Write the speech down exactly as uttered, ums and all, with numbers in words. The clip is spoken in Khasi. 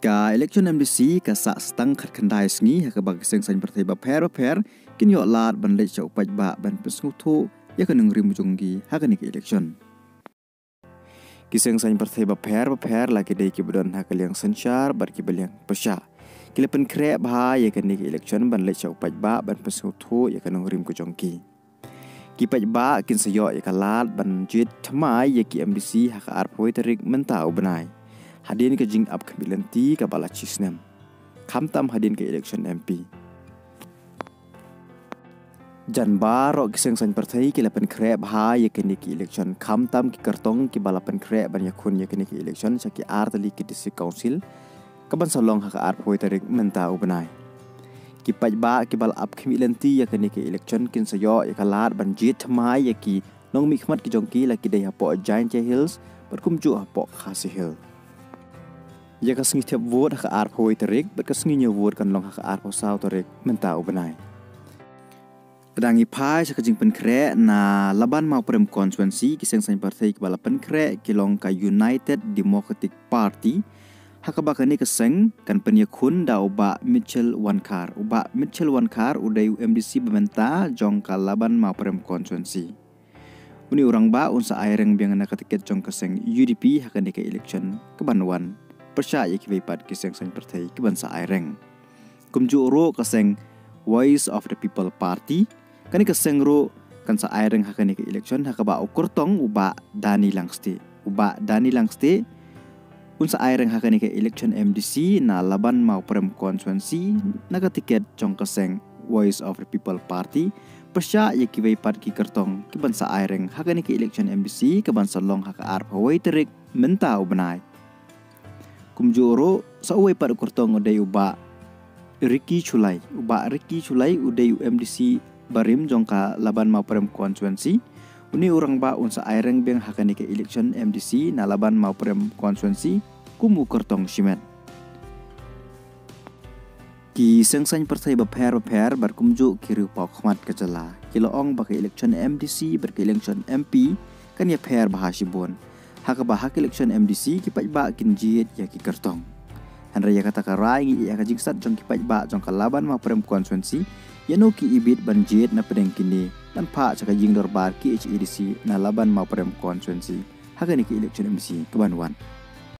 Ka election M D C ka sah stang khatkhyndai sngi ha kaba ki seng saiñ pyrthei bapher bapher kin ïoh lad ban leit sha u paidbah ban pynsngewthuh ïa ka nongrim jong ki ha kane ka election. Ki seng saiñ pyrthei bapher bapher la ki dei kiba don ha ka liang synshar bad kiba liang pyrshah. Ki la pynkhreh bha ïa kane ka election ban leit sha u paidbah ban pynsngewthuh ïa ka nongrim ka jong ki. Ki paidbah kin sa ïoh ïa ka lad ban jied thymmai ïa ki M D C ha ka arphew tarik mynta u bnai, hadien ka jingap khmih lynti kaba la shi snem, khamtam hadien ka election M P. Jan baroh ki seng saiñ pyrthei ki la pynkhreh bha ïa kane ka election, khamtam ki kyrtong kiba la pynkhreh ban ïakhun ïa kane ka election sha ki ar tylli ki District Council kaban sa long ha ka arphew tarik mynta u bnai. Ki paidbah kiba la ap khmih lynti ïa kane ka election kin sa ïoh ïa ka lad ban jied thymmai ïa ki nongmihkhmat ki jong ki la ki dei hapoh Jaintia Hills bad kumjuh hapoh Khasi Hills. Ïa ka sngi thep vote ha ka arphew tarik bad ka sngi ñiew vote kan long ha ka arphew saw tarik mynta u bnai. Lada ngi phai sha ka jingpynkhreh na Laban Mawprem Constituency, ki seng saiñ pyrthei kiba la pynkhreh ki long ka United Democratic Party, ha kaba kane ka seng kan pynïakhun da u Bah Mitchell Wankhar. U Bah Mitchell Wankhar u dei u M D C ba mynta jong ka Laban Mawprem Constituency. Une u rangbah un sa aireng biang na ka tiket jong ka seng U D P ha kane ka election kaban wan, pyrshah ïa kiwei pat ki seng saiñ pyrthei kiban sa aireng. Kumjuh ruh ka seng Voice of the People Party, kane ka seng ruh kan sa aireng ha kane ka election ha kaba u kyrtong u Bah Danny Langstieh. U Bah Danny Langstieh un sa aireng ha kane ka election M D C na Laban Mawprem Constituency na ka tiket jong ka seng Voice of the People Party, pyrshah ïa kiwei pat ki kyrtong kiban sa aireng ha kane ka election M D C kaban sa long ha ka arphew tarik mynta u bnai. Kumjuh ruh sa uwei pat u kyrtong u dei u Bah Ricky Shullai. U Bah Ricky Shullai u dei u M D C barim jong ka Laban Mawprem Constituency. Une u rangbah un sa aireng biang ha kane ka election M D C na Laban Mawprem Constituency kum u kyrtong shimet. Ki seng saiñ pyrthei bapher bapher bad kumjuh ki riewpawkhmat ka jylla ki la ong ba ka election M D C bad ka election M P kan ïapher bha shibun, ha kaba ha ka election M D C ki paidbah kin jied ïa ki kyrtong. Hynrei ïa kata ka rai ngi ïa ka jingsat jong ki paidbah jong ka Laban Mawprem Constituency, ïano ki ibit ban jied na pdeng kine ban phah sha ka jingdorbar K H A D C na Laban Mawprem Constituency ha kane ka election M D C kaban wan.